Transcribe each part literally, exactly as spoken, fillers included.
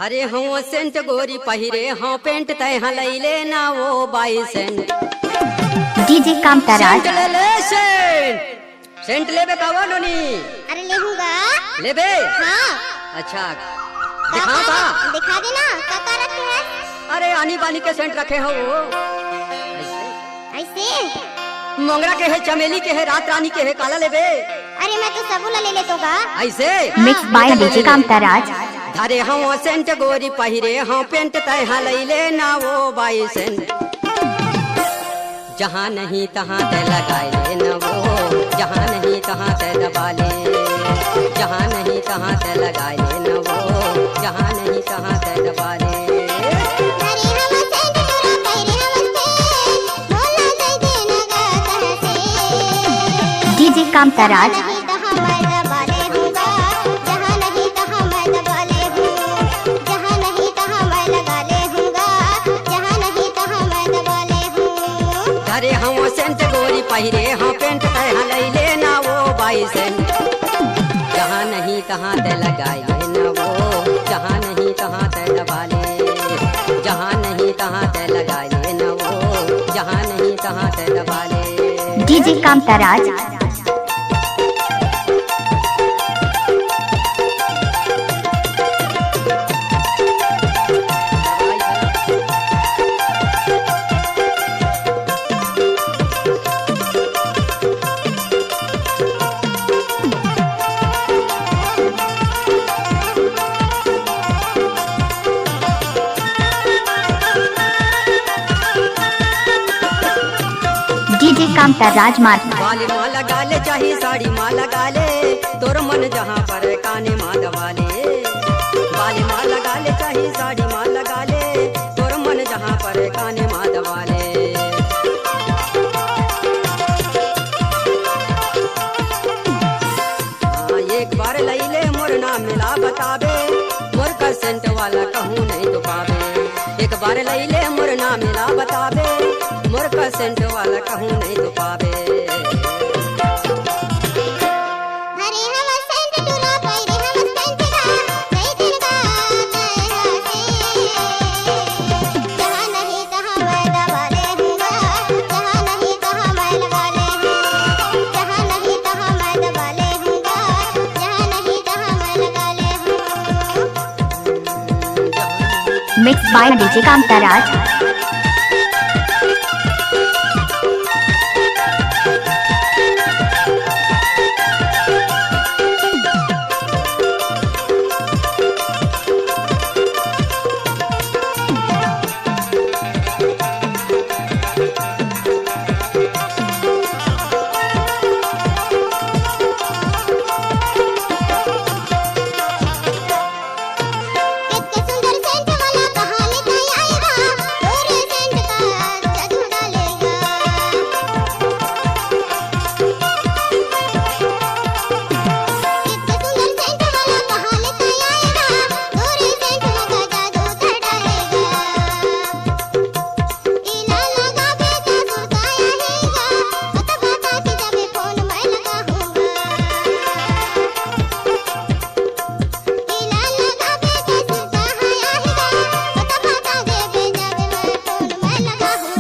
अरे हूँ सेंट गोरी पहिरे हूँ पेंट, तैं हा लई ले ना वो बाई सेंट। डीजे कामता राज। सेंट ले ले सेंट। सेंट लेबे का वो नोनी? अरे लेहूँगा। लेबे? हाँ। अच्छा। का दिखा का बा? रख-, दिखा दे ना, का का रखे है? अरे आनी बानी के सेंट रखे हो वो। ऐसे? मोंगरा के है, चमेली के है, रात रानी के है, काला लेबे? अरे मैं तो सबो ला ले लेतो गा। ऐसे? Mix by DJ Kamta Raj. धरे हूँ सेंट गोरी पहिरे हूँ पेंट, तैं हा लई ले ना वो बाई सेंट। जहाँ नहीं तहाँ तैं लगाए ले न वो, जहाँ नहीं तहाँ तैं दबा ले, जहाँ नहीं तहाँ तैं लगाए ले न वो, जहाँ नहीं तहाँ तैं दबा ले। धरे हवस सेंट टूरा पहिरे हवस तेल, भोला दे देना गा कहाँ से। डीजे कामता राज। जहाँ नहीं तहाँ मैं दबा ले हूँ गा, जहाँ नहीं तहाँ मैं दबा ले हूँ, जहाँ नहीं तहाँ मैं लगा ले हूँ गा, जहाँ नहीं तहाँ मैं दबा ले हूँ। धरे हूँ सेंट गोरी पहिरे हूँ पेंट, तैं हा लई ले ना वो बाई सेंट। जहाँ नहीं तहाँ तैं लगाए ले ना वो, जहाँ नहीं तहाँ तैं दबा ले, जहाँ नहीं तहाँ तैं लगाए ले ना वो, जहाँ नहीं तहाँ तैं दबा ले। डीजे कामता राज। डीजे कामता राजमार्ग। बाली मा लगा ले, चाहे साड़ी मा लगा ले, तोर मन जहाँ पर काने मा दबा ले। बाली मा लगा ले, चाहे साड़ी मा लगा ले, तोर मन जहाँ पर काने मा दबा ले। हाँ, एक बार लई ले मोर नाम मिला बताबे, मोर का सेंट वाला कहूँ नहीं तो पाबे। एक बार लई ले मोर नाम मिला बताबे, मोर का सेंट वाला कहूँ नहीं तो पाबे। हरे हवा सेंट टूरा पहिरे हवा सेंट गा, कई दिन का नया से। जहाँ नहीं तहाँ मैं दबा ले हूँ गा, जहाँ नहीं तहाँ मैं लगा ले हूँ, जहाँ नहीं तहाँ मैं दबा ले हूँ गा, जहाँ नहीं तहाँ मैं लगा ले हूँ। Mix by DJ Kamta Raj.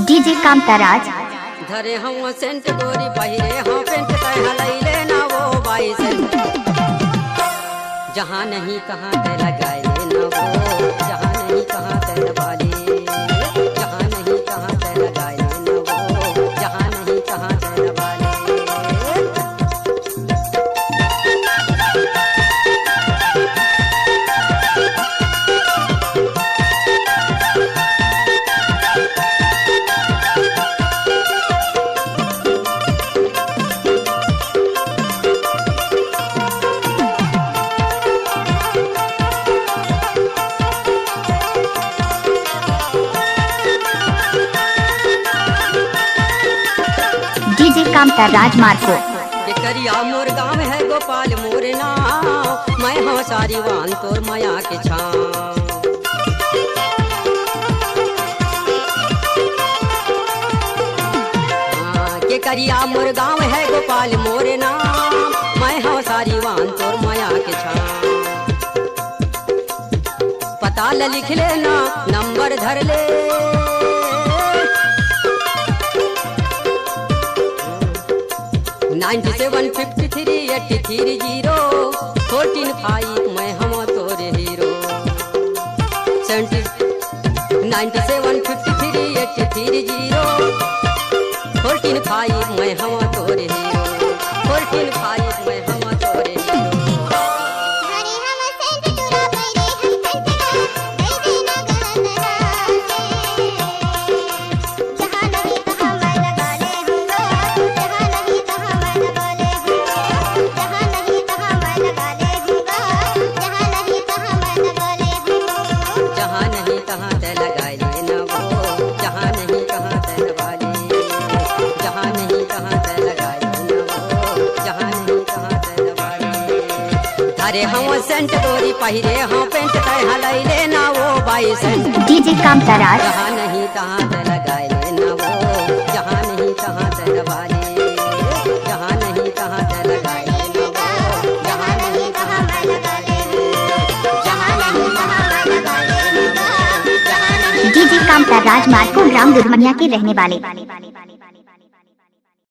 DJ Kamta Raj. धरे हूँ सेंट गोरी पहिरे हूँ पेंट, तैं हा लई ले ना वो बाई सेंट। जहाँ नहीं तहाँ तैं लगाए ले ना वो, जहाँ नहीं तहाँ तैं दबा ले, जहाँ नहीं तहाँ तैं लगाए ले ना वो, जहाँ नहीं तहाँ तैं दबा ले। डीजे कामता राजमार्ग। के करिया मोर गाँव है गोपाल मोर नाम, मैं हूँ सारीवान तोर मया के छाँव। हाँ, के करिया मोर गाँव है गोपाल मोर नाम, मैं हूँ सारीवान तोर मया के छाँव। ताल लिख लेना, नंबर धर ले। Nine seven fifty three eight three zero fourteen five, मैं हवं तोर hero. Seventy, nine seven fifty three eight three zero fourteen five, मैं हवं तोर हीरो। फ़ोर्टीन फ़ाइव, मैं हवं तोर हीरो। जहाँ नहीं तहाँ तै लगाए लेना वो, जहाँ नहीं तहाँ तै दबा ले, जहाँ नहीं तहाँ तै लगाए लेना वो, जहाँ नहीं तहाँ तै दबा ले। धरे हवं सेंट गोरी, पहिरे हवं पेंट, तै हलई लेना वो बाई सेंट। डीजे कामता राज। जहाँ नहीं तहाँ तै लगाए लेना वो, जहाँ नहीं तहाँ तै दबा ले, जहाँ नहीं तहाँ तै लगाए लेना वो, जहाँ नहीं तहाँ तै दबा ले, जहाँ नहीं तहाँ तै दबा ले, जहाँ नहीं डीजे कामता राज मारको ग्राम दुधमनिया के रहने वाले।